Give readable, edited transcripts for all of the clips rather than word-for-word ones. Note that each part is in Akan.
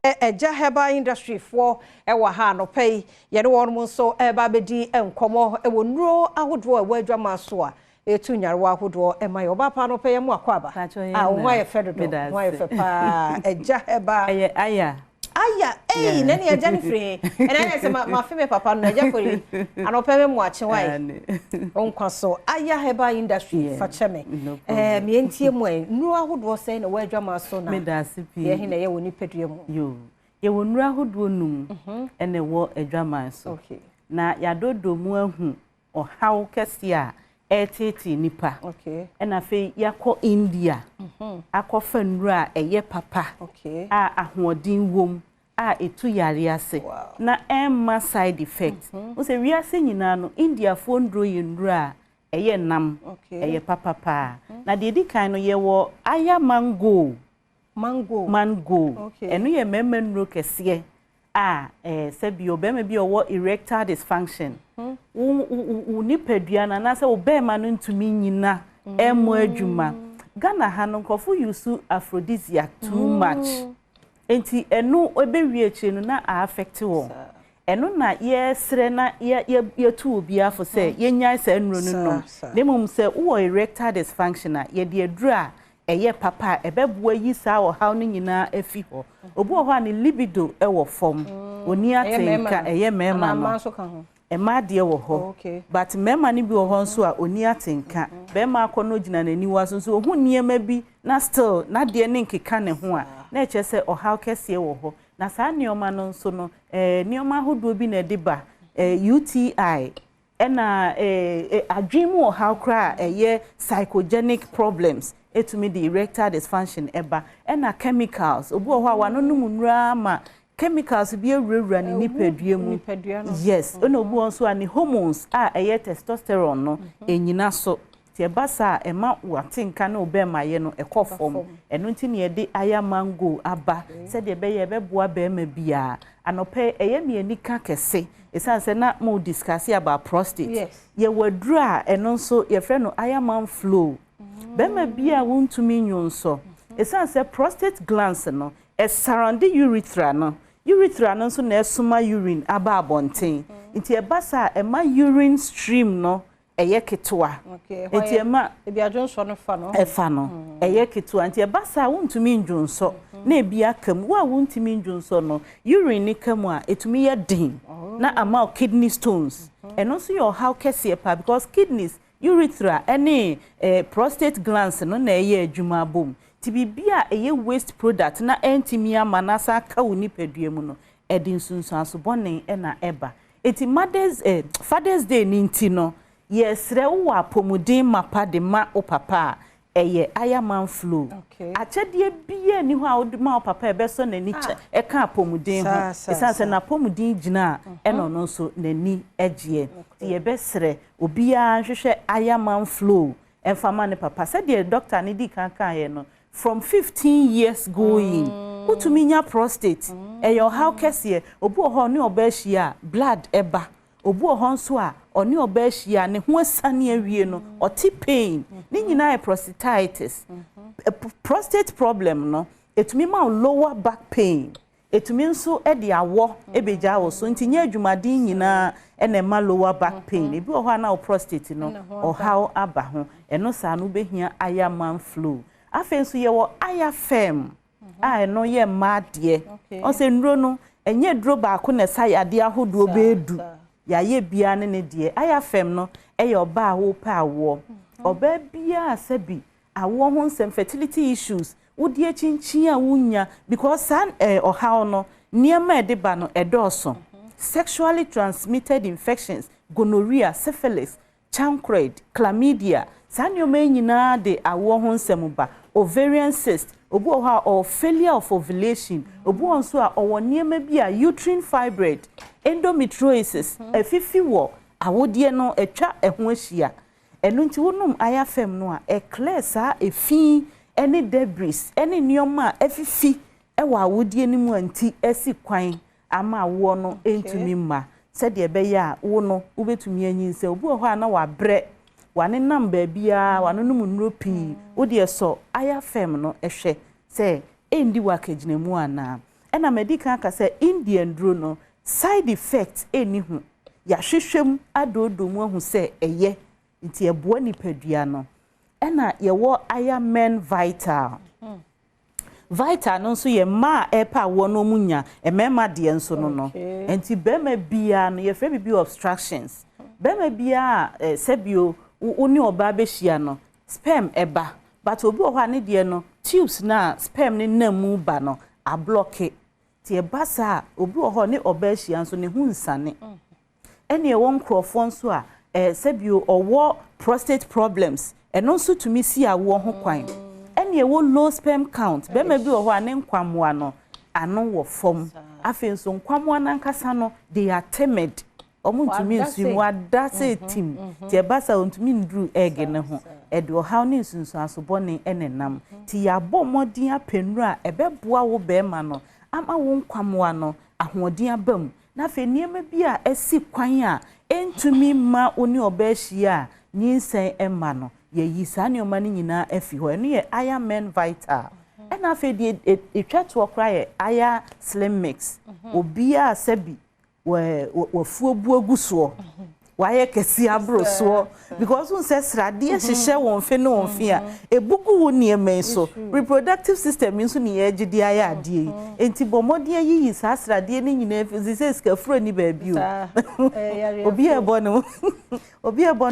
Ɛgya Herbal Industry foɔ ɛwɔ ha anɔpa yi, yɛne wɔn nso ɛreba abɛdi nkɔmmɔ ɛwɔ nnuro ahodoɔ a ɛwɔ adwaman so a ɛtu nyarewa ahodoɔ ɛma yɛ. Ɔbaa pa, anɔpa yi mu akɔ aba. A wo ho ayɛ fɛ dodo, ho ayɛ fɛ paa. Ɛgya Herbal. Ɛyɛ Aya. Aya, ei, na ne agya ne firi. Ɛna yɛ sɛ ma fe me papa no agya fori. Anɔpa me mu akye wae. Nkwa so. Aya Herbal Industry, fa kyɛ me. Me ntie mu ɛ, nnuro ahodoɔ sɛn na ɛwɔ adwaman so na? Meda ase pii. Yɛ he na ɛyɛ wɔ nipadua mu? Yo. Yɛwɔ nnuro ahodoɔ num ɛna ɛwɔ adwaman so. Na yɛadodo mu ahu ɔhaw kɛseɛ a ɛretetee nipa. Ɛna afei yɛakɔ India akɔfa nnuro a ɛyɛ papa a ahoɔden wom a ɛtu yare ase na ɛmma side effect. Wo sɛ wiase nyinaa no, Indiafoɔ nnuro yɛ nnuro a ɛyɛ nam, ɛyɛ papa paa. Na deɛ ɛdi kan no, yɛwɔ Aya Mango. Mango. Mango. Ɛno yɛ mmarima nnuro kɛseɛ a sɛbi ɔbarima bi a ɔwɔ erectile dysfunction. Wo nipadua no anaasɛ wo bɛrima no ntumi nyina ɛmmɔ adwuma. Ghana ha no, nkurɔfo use aphrodisiac too much. Nti ɛno ɛbɛwie akyire no na a affect wɔn. Ɛno na yɛsrɛ na yɛtu obiara fo sɛ yɛnyae saa nnuro no nom. Na mmom sɛ wowɔ erectile dysfunction a, yɛde aduro a ɛyɛ papa a ɛbɛboa yi saa ɔhaw no nyinaa afi hɔ. Obi wɔ hɔ a ne libido ɛwɔ fam. Oni atenka, ɛyɛ mmarima no. Mmaa deɛ wɔ hɔ. But mmarima no bi wɔ hɔ nso a oni atenka. Barima akɔ no gyina n'aniwa so nso ohun nneɛma bi na still n'adeɛ ne nkeka ne ho a, na ɛkyerɛ sɛ ɔhaw kɛseɛ wɔ hɔ. Na saa nneɛma no nso no, nneɛma ahodoɔ bi na ɛde ba. UTI ɛna adwene mu ɔhaw koraa a ɛyɛ psychogenic problems etumi de erectile dysfunction ɛba. Ɛna chemicals, obi wɔ hɔ a wanonom nnuro ama chemicals bi awurawura ne nipadua mu. Yes, ɛna obi wɔ nso a ne hormones a ɛyɛ testosterone no ɛnyina so. Nti ɛba saa a, ɛma wate nka ne ɔbɛrima yɛ no ɛkɔ fam. Ɛno nti na yɛde Aya Mango aba sɛdeɛ ɛbɛyɛ ɛbɛboa bɛrima biara. Anɔpɛ ɛyɛ me anika kɛse ɛsiane sɛ na mo discuss about prostate. Yɛwɔ aduro a ɛno nso yɛfrɛ no Aya Man Flow. Bɛrima bi a wontumi nwonsɔ, ɛsiane sɛ prostate glands no ɛsurround urethra no, urethra no nso na ɛsoma urine aba abɔnten. Nti ɛba saa, ɛma urine stream no ɛyɛ ketewa. Nti ɛma ebi adwonsɔ no fa no. Ɛfa no ɛyɛ ketewa, nti ɛba saa wontumi ndwonsɔ na ebi aka mu. Wo a wontumi ndwonsɔ no, urine ne ka mu a, etumi yɛ den na ama wo kidney stones. Ɛno nso yɛ ɔhaw kɛseɛ paa because kidneys, urethra ɛne prostate glands no na ɛyɛ adwuma abom. Nti biribi a ɛyɛ waste product na ɛntumi ama na asa aka wo nipadua mu no, ɛde nsunsuanso bɔne ɛna ɛba. Eti Mothers Father's Day ne nti no, yɛsrɛ wo, wɔ apɔmuden mapa de ma wo papa a, ɛyɛ Ayaman Flow. Akyɛdeɛ biara ni hɔ a wode ma wo papa a ɛbɛsɔ n'ani kyɛ ɛka apɔmuden ho, ɛsiane sɛ n'apɔmuden gyina a, ɛna ɔno nso n'ani gyeɛ. Nti yɛbɛsrɛ obiara nhwehwɛ Ayaman Flow ɛmfa ma ne papa. Sɛdeɛ doctor ne di kan kaeɛ no, from 15 years going, wotumi nya prostate. Ɛyɛ ɔhaw kɛseɛ. Obi wɔ hɔ a ɔne ɔbaa ahyia a, blood ɛba. Obi wɔ hɔ nso a ɔne ɔbaa ahyia a, ne ho asane awie no, ɔte pain. Ne nyinaa yɛ prostatitis. Prostate problem no etumi ma wo lower back pain, etumi nso de awɔ ebegya wo so. Nti nyɛ adwumaden nyinaa ɛna ɛma lower back pain. Ebi wɔ hɔ a na wo prostate no ɔhaw aba ho. Ɛno saa no, wobɛhia Ayaman Flow. Afei nso yɛwɔ Aya Fem a ɛno yɛ mmaa deɛ. Ɔsɛ nnuro no, ɛnyɛ duro baako na ɛsa yadeɛ ahodoɔ bɛɛdu. Yɛayɛ biara ne ne deɛ. Aya Fem no ɛyɛ ɔbaa a wɔpɛ awoɔ, ɔbaa biara sɛbi awoɔ ho nsɛm, fertility issues, wodi akyinkyin a wonya because saa ɔhaw no, nneɛma a ɛde ba no ɛdɔɔso: sexually transmitted infections, gonorrhea, syphilis, chancroid, chlamydia. Saa nneɛma yi nyinaa de awoɔ ho nsɛm ba. Ovarian cyst, obi wɔ hɔ a ɔwɔ failure of ovulation, obi wɔ nso a ɔwɔ nneɛma bi a uterine fibroid, endometriosis, afifi wɔ awodeɛ no atwa ɛho ahyia. Ɛno nti wonom Aya Fem no a, ɛclear saa efi ɛne debris ɛne nneɛma a afifi ɛwɔ awodeɛ no mu a nti ɛsi kwan ama awoɔ no ntumi mma, sɛdeɛ ɛbɛyɛ a wo no wobɛtumi anyinsɛ. Obi wɔ hɔ a na wabrɛ, wanenam baabiara, wanonom nnuro pii. Wodeɛ sɔ Aya Fem no ɛhwɛ sɛ ɛndi wɔ akagyinamu anaa. Ɛna madi kan aka sɛ India nnuro no, side effect nni ho. Yɛahwehwɛ mu adoodoo mu ahu sɛ ɛyɛ, nti ɛboa nipadua no. Ɛna yɛwɔ Aya Men Vital. Vital no nso yɛ mmaa a ɛpɛ awoɔ no mu nya, mmarima deɛ nso no no. Nti barima biara no, yɛfrɛ biribi obstructions. Barima biara a sɛbio wo ne ɔbaa bɛhyia no, sperm ɛba. But obi wɔ hɔ a ne deɛ no, tubes na sperm ne nam mu ba no, ablock. Nti ɛba saa a, obi wɔ hɔ ne ɔbaa hyia nso ne ho nsane. Ɛne ɛwɔ nkurɔfoɔ nso a sɛbio ɔwɔ prostate problems, ɛno nso tumi si awoɔ ho kwan. Ɛne ɛwɔ low sperm count, bɛrima bi wɔ hɔ a ne nkwammoa no ano wɔ fam. Afei nso nkwammoa nankasa no, they are timid, ɔmo ntumi nsu mu ada sɛ tim. Nti ɛba saa ntumi nduru egg ne ho, ɛde ɔhaw ne nsunsuanso bɔne ɛne nam. Nti yɛabɔ mmɔden apɛ nnuro a ɛbɛboa wo bɛrima no ama wo nkwammoa no ahoɔden aba mu, na afei nneɛma bi a ɛsi kwan a ɛntumi mma wo ne ɔbaa ahyia a nyinsɛn ɛma no, yɛyi saa nneɛma no nyinaa afi hɔ. Ɛno yɛ Aya Men Vital. Ɛna afei deɛ ɛtwa toɔ koraa yɛ Aya Slim Mix. Obiara sɛbi wafuo bu agu soɔ, wayɛ kɛse aboro soɔ, because n sɛ sradeɛ hyehyɛ wɔn fe ne wɔn fe a ebugu wo nneɛma yi so, reproductive system yi nso ne yɛgye de ayɛ adeɛ yi. Nti bɔ mmɔden ayiyi saa sradeɛ no nyinaa fi sɛ sikafuro ni baabi o. Obi a ɛbɔ ne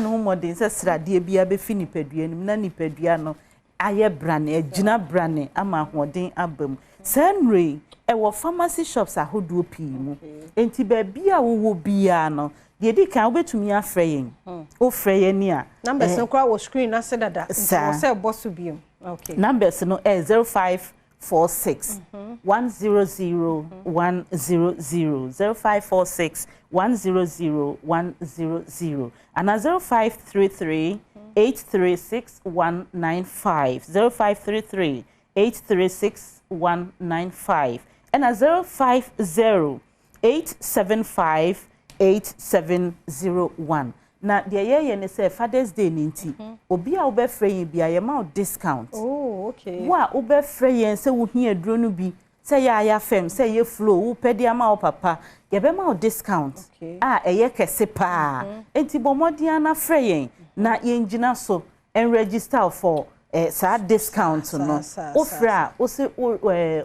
ho mmɔden sɛ sradeɛ bi abɛfi nipadua no mu na nipadua no ayɛ brane, agyina brane ama ahoɔden aba mu. Saa nnuro yi ɛwɔ pharmacy shops ahodoɔ pii mu, nti baabi a wowɔ biara no, deɛ di kan wobɛtumi afrɛ yɛn. Wofrɛ yɛn ni a, Numbers no koraa wɔ screen n'ase dada, nti wɔ sɛ ɛbɔ so biom. Okay. Numbers no ɛ 0546 100 100, 0546 100 100, ana 0533 836195, 0533 836195, ɛna 050 875 8701. Na deɛ yɛyɛ ne sɛ Father's Day ne nti, obi a wobɛfrɛ yɛn bi a, yɛma wo discount. Wo a wobɛfrɛ yɛn sɛ wohia aduro no bi, sɛ yɛ Aya Fem, sɛ yɛ Flow, wopɛ de ama wo papa, yɛbɛma wo discount a ɛyɛ kɛse paa. Nti bɔ mmɔden ana frɛ yɛn na yɛngyina so ɛnregister for saa discount no. Wofrɛ a, wose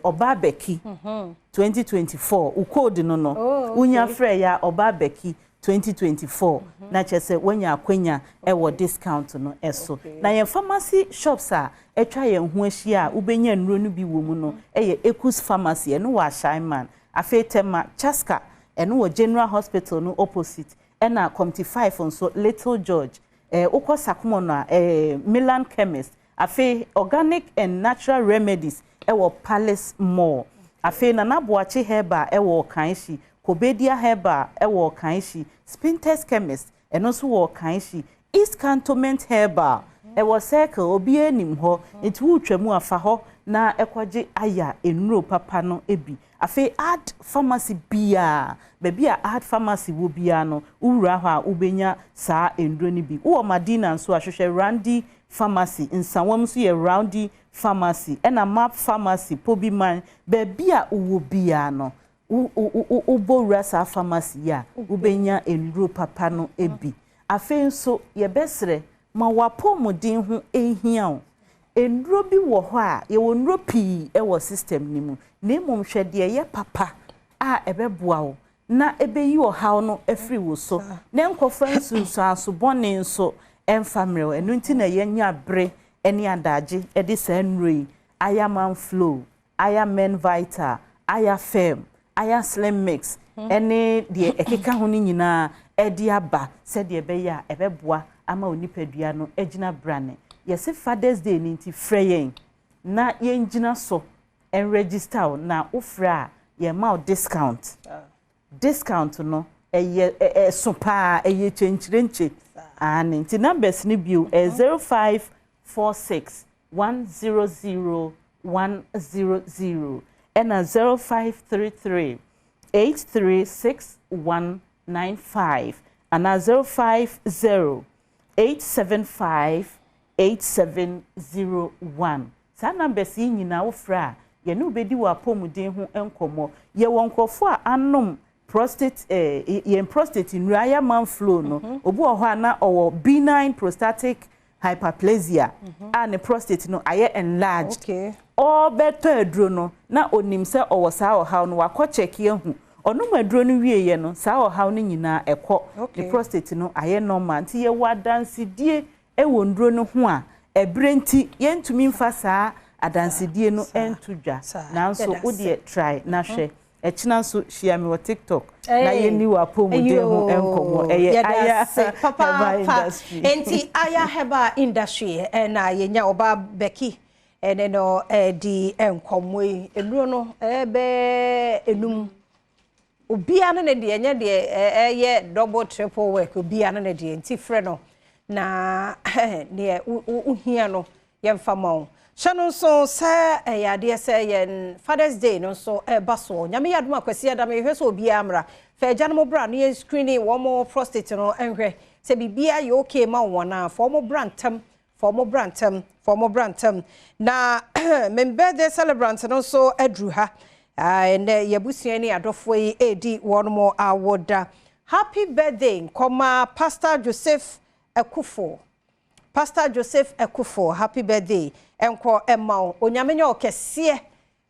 ɔbaa bɛki 2024, wo code no. Wonya frɛ yɛ a, ɔbaa bɛki 2024, na kyerɛ sɛ woanya akwanya ɛwɔ discount no ɛso. Na yɛn pharmacy shops a atwa yɛn ho ahyia a wobɛnya nnuro no bi wɔ mu no ɛyɛ Ecus Pharmacy, ɛno wɔ Ashaiman. Afei Tema Chaska, ɛno wɔ General Hospital no opposite. Ɛna Committee 5 nso, Little George. Wokɔ Sakumo no a, Milan Chemist. Afei Organic and Natural Remedies ɛwɔ Palace Mall. Afei Nana Boakye Herbal ɛwɔ Ɔkanhyi, Kobedia Herbal ɛwɔ Ɔkanhyi, Spintex Chemist ɛno nso wɔ Ɔkanhyi, East Cantonment Herbal ɛwɔ Circle, obiara anim hɔ, nti wotwa mu afa hɔ na ɛkɔgye Aya nnuro papa no bi. Afei Ad Pharmacy biara, baabi a Ad Pharmacy wɔ biara no, wowura hɔ a wobɛnya saa nnuro no bi. Wowɔ Madina nso a, hwehwɛ Randy Pharmacy. Nsawam nso yɛ Roundy Pharmacy, ɛna Map Pharmacy Pobiman. Baabi a wowɔ biara no, wobɔ wura saa pharmacy yi a, wobɛnya nnuro papa no bi. Afei nso yɛbɛsrɛ ma w'apɔmuden ho ehia wo. Nnuro bi wɔ hɔ a, yɛwɔ nnuro pii wɔ system no mu, na mmom hwɛ deɛ ɛyɛ papa a ɛbɛboa wo na ɛbɛyi ɔhaw no afiri wo so na nkɔfa nsunsuanso bɔne nso ɛmfa mmerɛw. Ɛno nti na yɛnya bere ne adagye de saa nnuro yi, Aya Man Flow, Aya Men Vital, Aya Fem, Aya Slim Mix ɛne deɛ ɛkeka ho no nyinaa ɛde aba, sɛdeɛ ɛbɛyɛ a ɛbɛboa ama onipadua no agyina brane. Yɛsɛ Fathers Day no nti, frɛ yɛn na yɛngyina so ɛnregister wo. Na wofrɛ a, yɛma wo discount. Discount no ɛyɛ ɛso paa, ɛyɛ kyɛnkyerɛnkyɛ ane. Nti numbers no bio ɛyɛ 0546 100 100, ɛna 0533 836195, anaa 050 875 8701. Saa numbers yi nyinaa wofrɛ a, Yɛne wo bɛdi w'apɔmuden ho nkɔmmɔ. Yɛwɔ nkurɔfoɔ a anom prostate eh, yɛn prostate nnuro ayɛ man flow no. Obi wɔ hɔ a na ɔwɔ benign prostatic hyperplasia a ne prostate no ayɛ enlarged. Ɔrebɛtɔ aduro no na onim sɛ ɔwɔ saa ɔhaw no, wakɔ check ahu. Ɔnom aduro no wieɛ no, saa ɔhaw no nyinaa ɛkɔ. Ne prostate no ayɛ normal. Nti yɛwɔ adansedie wɔ nnuro no ho a, ɛberɛ nti yɛntumi mfa saa adansedie no nto dwa. Nanso wo deɛ try na hwɛ. Ɛkyena nso hyia me wɔ TikTok na yɛnni w'apɔmuden ho nkɔmmɔ. Ɛyɛ Aya Herbal Industry. Enti Aya Herbal Industry na yɛnya ɔbaa Becky ɛne no ɛredi nkɔmmɔ yi. Nnuro no ɛbɛyɛ enum. Obiara ne ne deɛ, ɛnyɛ deɛ ɛyɛ double triple work, obiara ne ne deɛ. Nti frɛ no na deɛ wohia no yɛmfa ma wo. Hyɛ no nso sɛ ɛyɛ adeɛ sɛ yɛn Father's Day no nso ɛreba soɔ. Nyame yɛ adom a Kwasi Adam yɛhwɛ sɛ obiara mmra. Fa agyanom bra na yɛn screen wɔn prostate no nhwɛ sɛ biribiara yɛ okay ma wɔn anaa. Fa wɔn bra ntɛm, fa wɔn bra ntɛm, fa wɔn bra ntɛm. Na me birthday celebrant no nso aduru ha. Ɛnɛ yɛabusua ne adɔfoɔ yi redi wɔn awoda. Happy birthday nkɔma Pastor Joseph Akufo. Pastor Joseph Akufo, happy birthday nkɔ ɛma wo. Onyame nyɛ wo kɛseɛ,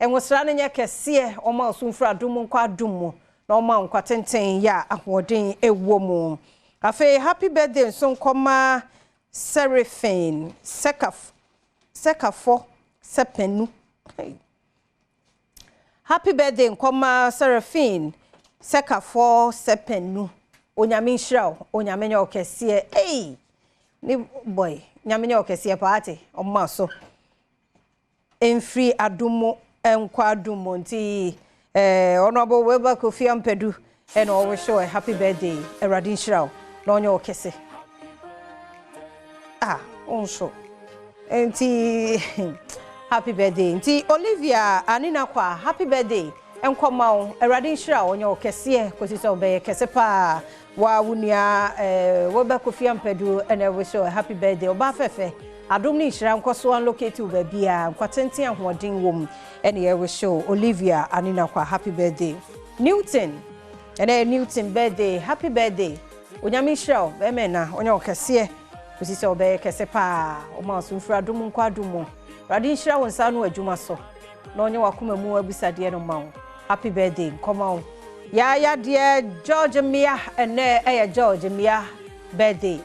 nwosra no nyɛ kɛseɛ, ɔma wo so mfiri adom mu nkɔ adom mu, na ɔma wo nkwa tenten yɛ a ahoɔden ɛwɔ mu. Afei happy birthday nso nkɔma Seraphine Sekaf Sekafo Sepenu. Hey. Happy birthday nkɔma Seraphine Sekafo Sepenu. Onyame nhyira wo, Onyame nyɛ wo kɛseɛ. Hey! Ne boy, Nyame nyɛ wo kɛseɛ paa ate, ɔmma so. Mfiri adom mu nkɔ adom mu nti eh, Honorable Wilber Kofi Ampadu ɛna ɔwish wo a happy birthday. Awurade nhyira wo na ɔnyɛ wo kɛse. Ah, wo nso. Nti happy birthday. Nti Olivia Anina Kwa, happy birthday. Nkɔ ma wo. Awurade nhyira wo, ɔnyɛ wo kɛseɛ kɔsi sɛ wobɛyɛ kɛse paa. Wa wo nua eh, Wilber Kofi Ampadu ɛna wish wo a happy birthday. Ɔbaa fɛfɛ. Adom ne nhyira nkɔ so unlocate wo baabiara. Nkwa tenten ahoɔden wɔ mu ɛna yɛ wish wo Olivia Anina Kwa happy birthday. Newton, ɛnɛ yɛ Newton birthday, happy birthday. Onyame nhyira wo, bɛrima ɛna ɔnyɛ wo kɛseɛ kɔsi sɛ wobɛyɛ kɛse paa. Ɔma wo so mfiri adom nkɔ adom mu. Awurade nhyira wo nsa ano adwuma so na ɔnyɛ w'akoma mu abisadeɛ no ma wo. Happy birthday nkɔma wo. Yaya deɛ George Mmea, ɛnɛ ɛyɛ George Mmea birthday.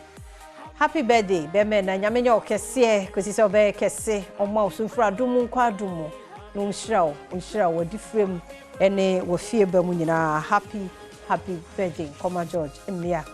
Happy birthday bɛrima ɛna, Nyame nyɛ wo kɛseɛ kɔsi sɛ wobɛyɛ kɛse. Ɔma wo so mfiri adom mu nkɔ adom mu na ɔnhyira wo, ɔnhyira wo w'adifire mu ɛne w'afie ba mu nyinaa. Happy happy birthday nkɔma George Mmea.